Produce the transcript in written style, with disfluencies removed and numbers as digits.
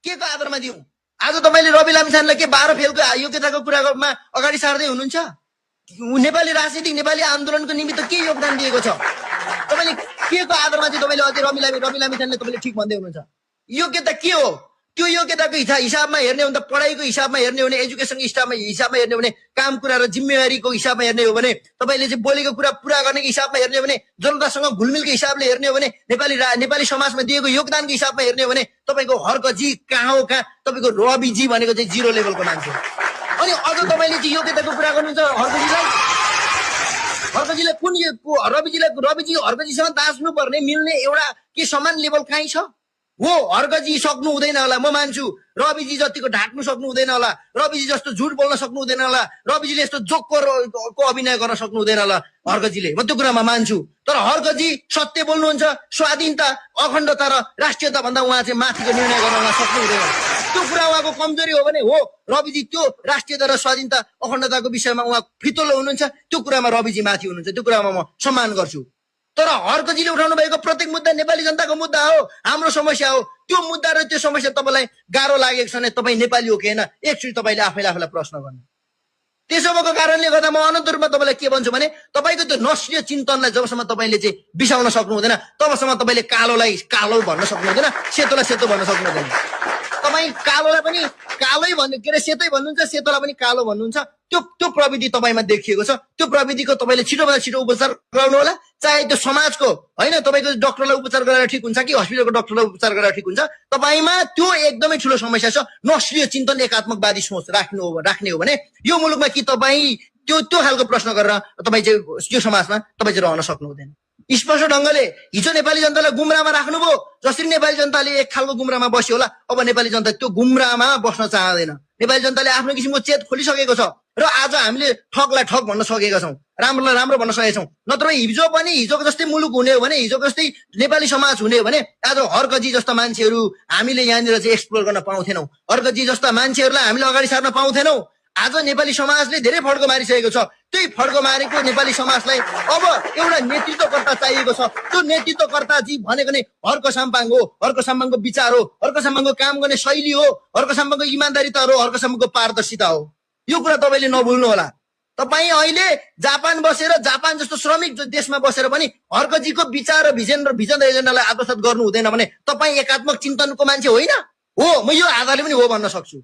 के को आधारमा दिउँ? आज तपाईँले रवि लामिछानेलाई के 12 फेलको योग्यताको कुरामा अगाडि सार्दै हुनुहुन्छ? नेपाली राजनीतिक नेपाली आन्दोलनको निमित्त के योगदान दिएको छ? तपाईँले के को आधारमा चाहिँ तपाईँले अझै रवि लामिछानेलाई तपाईँले ठिक भन्दै हुनुहुन्छ? योग्यता के हो? त्यो योग्यताको हिसाबमा हेर्ने हो भने त पढाइको हिसाबमा हेर्ने हो भने एजुकेसनको हिसाबमा हेर्ने हो भने काम कुरा र जिम्मेवारीको हिसाबमा हेर्ने हो भने तपाईँले चाहिँ बोलेको कुरा पुरा गर्नेको हिसाबमा हेर्ने हो भने जनतासँग घुलमिलको हिसाबले हेर्ने हो भने नेपाली समाजमा दिएको योगदानको हिसाबमा हेर्ने हो भने तपाईँको हर्कजी कहाँ हो कहाँ? तपाईँको रविजी भनेको चाहिँ 0 लेभलको मान्छे। अनि अझ तपाईँले चाहिँ योग्यताको कुरा गर्नुहुन्छ हर्कजीलाई कुन रविजी हर्कजीसँग दाँच्नु पर्ने मिल्ने एउटा के समान लेभल काहीँ छ? हो हर्कजी सक्नु हुँदैन होला, म मान्छु। रविजी जतिको ढाक्नु सक्नु हुँदैन होला, रविजी जस्तो झुट बोल्न सक्नु हुँदैन होला, रविजीले यस्तो जोकको अभिनय गर्न सक्नु हुँदैन होला हर्कजीले, म त्यो कुरामा मान्छु। तर हर्कजी सत्य बोल्नुहुन्छ, स्वाधीनता अखण्डता र राष्ट्रियता भन्दा उहाँ चाहिँ माथिको निर्णय गर्न उहाँ सक्नु हुँदैन। त्यो कुरा उहाँको कमजोरी हो भने हो रविजी त्यो राष्ट्रियता र स्वाधीनता अखण्डताको विषयमा उहाँ फितलो हुनुहुन्छ, त्यो कुरामा रविजी माथि हुनुहुन्छ, त्यो कुरामा म सम्मान गर्छु। तर हर्कजीले उठाउनु भएको प्रत्येक मुद्दा नेपाली जनताको मुद्दा हो, हाम्रो समस्या हो। त्यो मुद्दा र त्यो समस्या तपाईँलाई गाह्रो लागेको छ भने तपाईँ नेपाली हो कि होइन एकचोटि तपाईँले आफैलाई प्रश्न गर्नु। त्यसो भएको कारणले गर्दा म अनन्त रूपमा तपाईँलाई के भन्छु भने तपाईँको त्यो नस्लीय चिन्तनलाई जबसम्म तपाईँले चाहिँ बिसाउन सक्नु हुँदैन तबसम्म तपाईँले कालोलाई कालो भन्न सक्नु हुँदैन, सेतोलाई सेतो भन्न सक्नु हुँदैन। तपाईँ कालोलाई पनि कालै भन्नु के अरे सेतै भन्नुहुन्छ, सेतोलाई पनि कालो भन्नुहुन्छ। त्यो प्रविधि तपाईँमा देखिएको छ। त्यो प्रविधिको तपाईँले छिटोभन्दा छिटो उपचार गराउनु होला। चाहे त्यो समाजको होइन, तपाईँको डक्टरलाई उपचार गरेर ठिक हुन्छ कि हस्पिटलको डक्टरलाई उपचार गरेर ठिक हुन्छ, तपाईँमा त्यो एकदमै ठुलो समस्या छ। नस्लीय चिन्तन एकात्मकवादी सोच राख्ने हो भने यो मुलुकमा कि तपाईँ त्यो खालको प्रश्न गरेर तपाईँ चाहिँ यो समाजमा तपाईँ चाहिँ रहन सक्नु हुँदैन। स्पष्ट ढङ्गले हिजो नेपाली जनतालाई गुमराहमा राख्नुभयो, जसरी नेपाली जनताले एक खालको गुमराहमा बस्यो होला, अब नेपाली जनता त्यो गुमराहमा बस्न चाहँदैन। नेपाली जनताले आफ्नो किसिमको चेत खोलिसकेको छ र आज हामीले ठगलाई ठग भन्न सकेका छौँ, राम्रोलाई राम्रो भन्न सकेका छौँ। नत्र हिजो पनि हिजोको जस्तै मुलुक हुने हो भने, हिजोको जस्तै नेपाली समाज हुने हो भने आज हर्कजी जस्ता मान्छेहरू हामीले यहाँनिर चाहिँ एक्सप्लोर गर्न पाउँथेनौँ, हर्कजी जस्ता मान्छेहरूलाई हामीले अगाडि सार्न पाउँथेनौँ। आज नेपाली समाजले धेरै फड्को मारिसकेको छ। त्यही फड्को मारेको नेपाली समाजलाई अब एउटा नेतृत्वकर्ता चाहिएको छ। त्यो नेतृत्वकर्ताजी भनेको नै हर्क साम्पाङ हो, हर्क साम्पाङको विचार हो, हर्क साम्पाङको काम गर्ने शैली हो, हर्क साम्पाङको इमान्दारिता हो, हर्क साम्पाङको पारदर्शिता हो। यो कुरा तपाईँले नभुल्नु होला। तपाईँ अहिले जापान बसेर जापान जस्तो श्रमिक देशमा बसेर पनि हर्कजीको विचार र भिजन एजेन्डालाई आत्मसात गर्नु हुँदैन भने तपाईँ एकात्मक चिन्तनको मान्छे होइन हो। म यो आधारले पनि हो भन्न सक्छु।